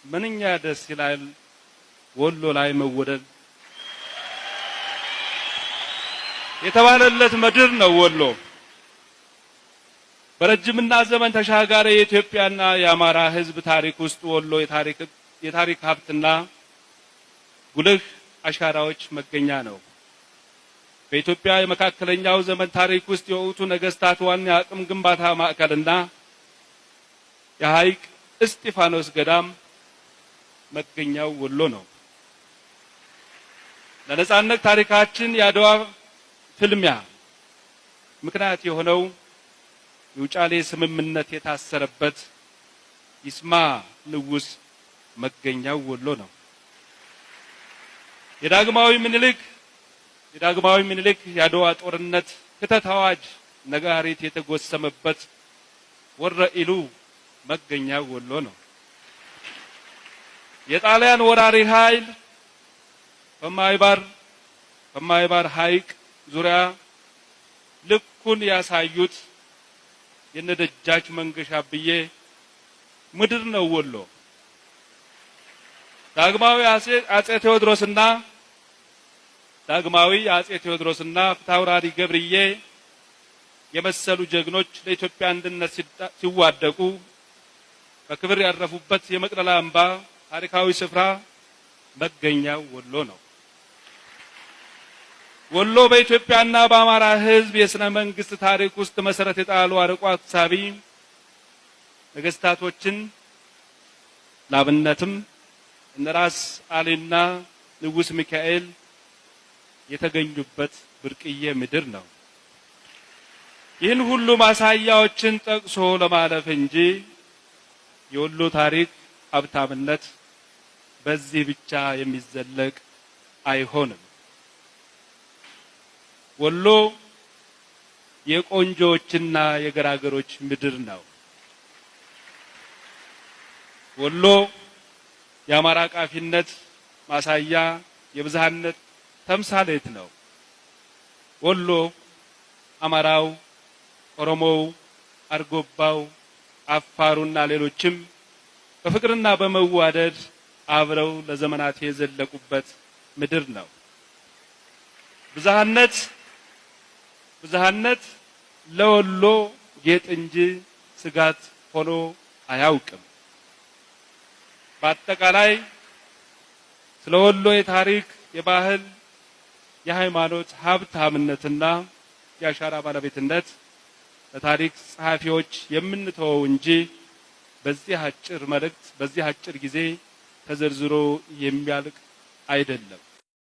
ምንኛ ደስ ይላል ወሎ ላይ መወደድ የተባለለት ምድር ነው ወሎ። በረጅምና ዘመን ተሻጋሪ የኢትዮጵያና የአማራ ሕዝብ ታሪክ ውስጥ ወሎ የታሪክ ሀብትና ጉልህ አሻራዎች መገኛ ነው። በኢትዮጵያ የመካከለኛው ዘመን ታሪክ ውስጥ የወቅቱ ነገስታት ዋና የአቅም ግንባታ ማዕከልና የሐይቅ እስጢፋኖስ ገዳም መገኛው ወሎ ነው። ለነጻነት ታሪካችን የአድዋ ፍልሚያ ምክንያት የሆነው የውጫሌ ስምምነት የታሰረበት ይስማ ንጉስ መገኛው ወሎ ነው። የዳግማዊ ምኒልክ የዳግማዊ ምኒልክ የአድዋ ጦርነት ክተት አዋጅ ነጋሪት የተጎሰመበት ወረ ኢሉ መገኛው ወሎ ነው። የጣሊያን ወራሪ ኃይል በማይባር በማይባር ሐይቅ ዙሪያ ልኩን ያሳዩት የነደጃች መንገሻ ብዬ ምድር ነው ወሎ። ዳግማዊ አጼ ቴዎድሮስና ዳግማዊ አጼ ቴዎድሮስና ፊታውራሪ ገብርዬ የመሰሉ ጀግኖች ለኢትዮጵያ አንድነት ሲዋደቁ በክብር ያረፉበት የመቅደላ አምባ ታሪካዊ ስፍራ መገኛው ወሎ ነው። ወሎ በኢትዮጵያና በአማራ ሕዝብ የሥነ መንግስት ታሪክ ውስጥ መሰረት የጣሉ አርቆ አሳቢ ነገስታቶችን፣ ላብነትም እነ ራስ አሊና ንጉስ ሚካኤል የተገኙበት ብርቅዬ ምድር ነው። ይህን ሁሉ ማሳያዎችን ጠቅሶ ለማለፍ እንጂ የወሎ ታሪክ ሀብታምነት በዚህ ብቻ የሚዘለቅ አይሆንም። ወሎ የቆንጆዎችና የገራገሮች ምድር ነው። ወሎ የአማራ ቃፊነት ማሳያ፣ የብዝሃነት ተምሳሌት ነው። ወሎ አማራው፣ ኦሮሞው፣ አርጎባው፣ አፋሩና ሌሎችም በፍቅርና በመዋደድ አብረው ለዘመናት የዘለቁበት ምድር ነው። ብዝሃነት ብዝሃነት ለወሎ ጌጥ እንጂ ስጋት ሆኖ አያውቅም። በአጠቃላይ ስለ ወሎ የታሪክ፣ የባህል፣ የሃይማኖት ሀብታምነትና የአሻራ ባለቤትነት ለታሪክ ጸሐፊዎች የምንተወው እንጂ በዚህ አጭር መልእክት፣ በዚህ አጭር ጊዜ ተዘርዝሮ የሚያልቅ አይደለም።